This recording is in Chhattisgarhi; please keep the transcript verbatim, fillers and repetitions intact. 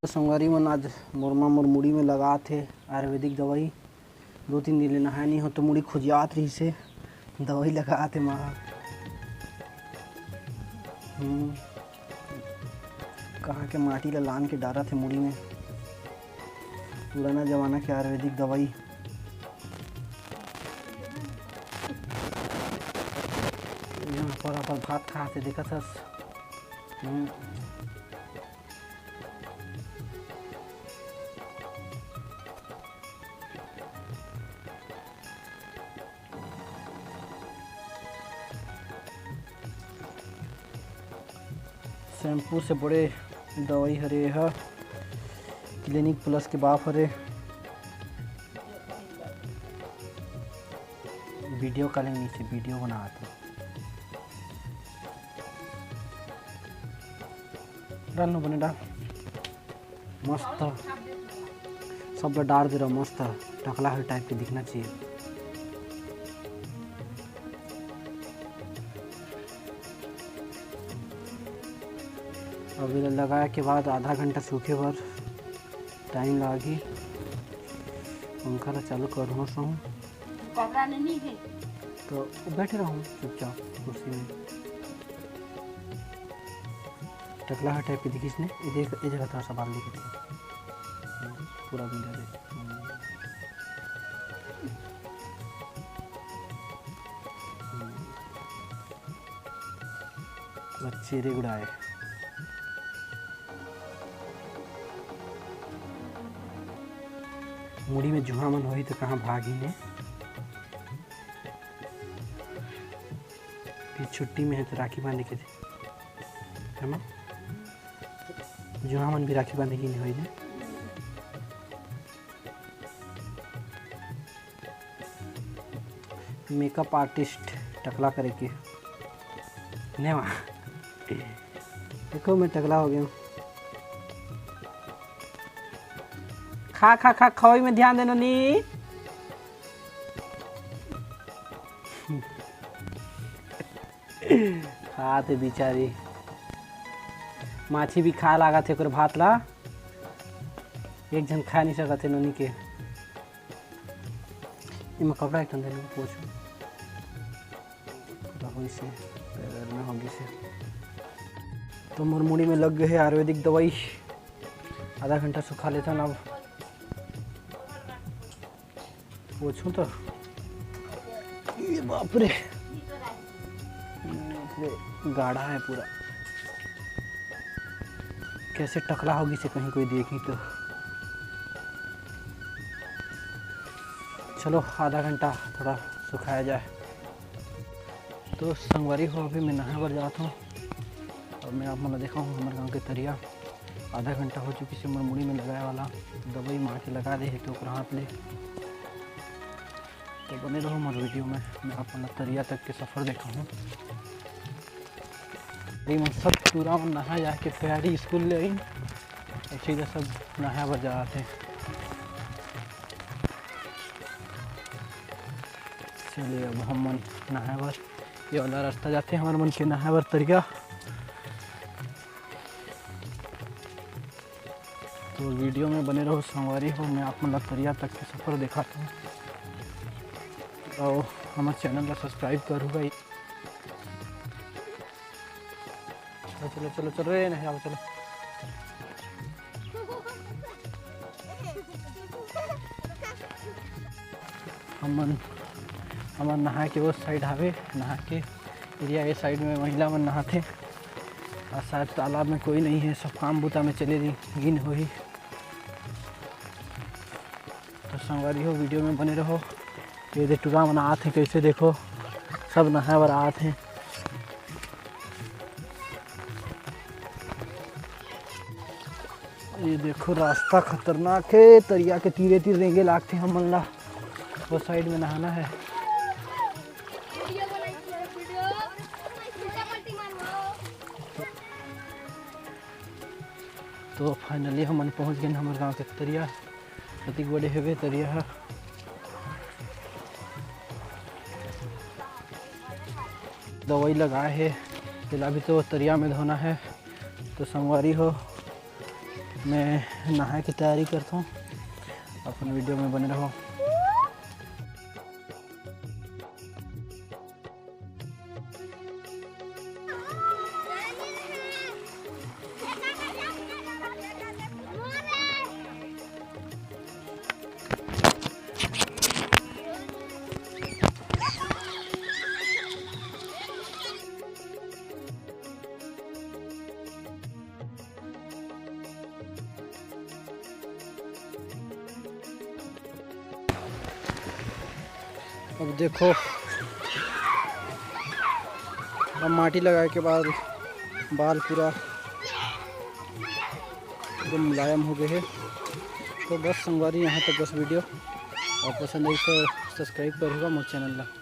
तो संगवारी मन, आज मोर माँ मोर मुड़ी में लगात हे आयुर्वेदिक दवाई। दो तीन दिन ले नहाए नहीं हो तो मुड़ी खुजियात रहिस हे, दवाई लगात हे माँ। हम्म, कहाँ के माटी ला लान के डारत हे मुड़ी में। पुराना जमाना के आयुर्वेदिक दवाई। यहाँ पर अपन भात खात हे, देखत हस। हम्म। शैम्पू से बड़े दवाई हरे एहा, क्लिनिक प्लस के बाप हरे। वीडियो कॉलिंग नीचे वीडियो बनात हे। डाल नो बने डाल। मस्त। सब ला डार दे रहो, मस्त टकला हुई टाइप के दिखना चाहिए। अब एला लगाए के बाद आधा घंटा सूखे बर टाइम लागही। पंखा ला चालू करहूँ सहूँ। कपड़ा नहीं है। तो बैठे रहूँ चुपचाप कुर्सी में। टकला ह टाइप के दिखिस ने, ए देख, ए जगह थोड़ा सा बाल दिखत हे। पूरा मिला दे। बच्चे रे गुड़ाए। मुड़ी में जुहा मन होही तो कहाँ भागही ने। फिर छुट्टी में है तो राखी बांधे के, है ना? जुहा मन भी राखी बांधे के नहीं होई ने। मेकअप आर्टिस्ट टकला करे के। ने वाह। देखो, मैं टकला हो गया हूँ। खा, खा, खा, खवाई में ध्यान देना नी। खात हे बिचारी। माछी भी खाए लागत हे ओकर भात ला। एक झन खा नहीं सकत हे नोनी के। एमा कपड़ा एक ठन दे दे, पोंछ। पूरा होइस हे, पैर में हो गिस हे। तो मोर मुड़ी में लग गए हे आयुर्वेदिक दवाई। आधा घंटा सुखा लेथन अब। पोछूं तो, ये बाप रे, बाप रे, गाढ़ा है पूरा। कैसे टकला होगी से कहीं कोई देखी तो। चलो, आधा घंटा थोड़ा सुखाया जाए। तो संगवारी हो, अभी मैं नहाए बर जात हूँ। अब मैं आप मन ला देखाहूँ हमर गाँव के तरिया। आधा घंटा हो चुकी से मोर मुड़ी में लगाए वाला दवाई माँ के लगा दे हे तो ओकर हाथ ले। तो बने रहो मोर वीडियो में, मैं आप मन ला तरिया तक के सफर देखाहूँ। ये मन सब टूरा मन नहा जाके तैयारी स्कूल ले आई, ऐसे इधर सब नहाए बर जात हे। चलिए अब हम मन नहाए बर, ये वाला रास्ता जाते हमारे मन के नहाए बर तरिया। तो वीडियो में बने रहो संगवारी हो, मैं आप मन ला तरिया तक के सफर देखात हूँ। और हमारे चैनल ला सब्सक्राइब करूँगा। चलो, चलो, चलो, चलो, रे, नहीं, आओ, चलो। हमन, हमन नहा के उस साइड हावे, नहा के एरिया, ए साइड में महिला मन नहाथे। और शायद तालाब में कोई नहीं है, सब काम बूता में चले गिन होही। तो संगवारी हो, वीडियो में बने रहो। ये दे टूरा मन आत हे, कैसे देखो, सब नहाए बर आत हे। ये देखो, रास्ता खतरनाक हे, तरिया के तीरे तीर रेंगे लागथे हमन ला, वो साइड में नहाना है। तो finally हमन पहुंच गए हमर गांव के तरिया। कतिक बड़े हवे तरिया ह। दवाई लगाए हे, तेला भी तो तरिया में धोना है। तो संगवारी हो, मैं नहाए के तैयारी करथों, अपन वीडियो में बने रहो। अब देखो, अब माटी लगाए के बाद बाल पूरा एकदम मुलायम हो गए हे। तो बस संगवारी, यहाँ तक बस वीडियो। और पसंद आई तो सब्सक्राइब करेगा मोर चैनल ला।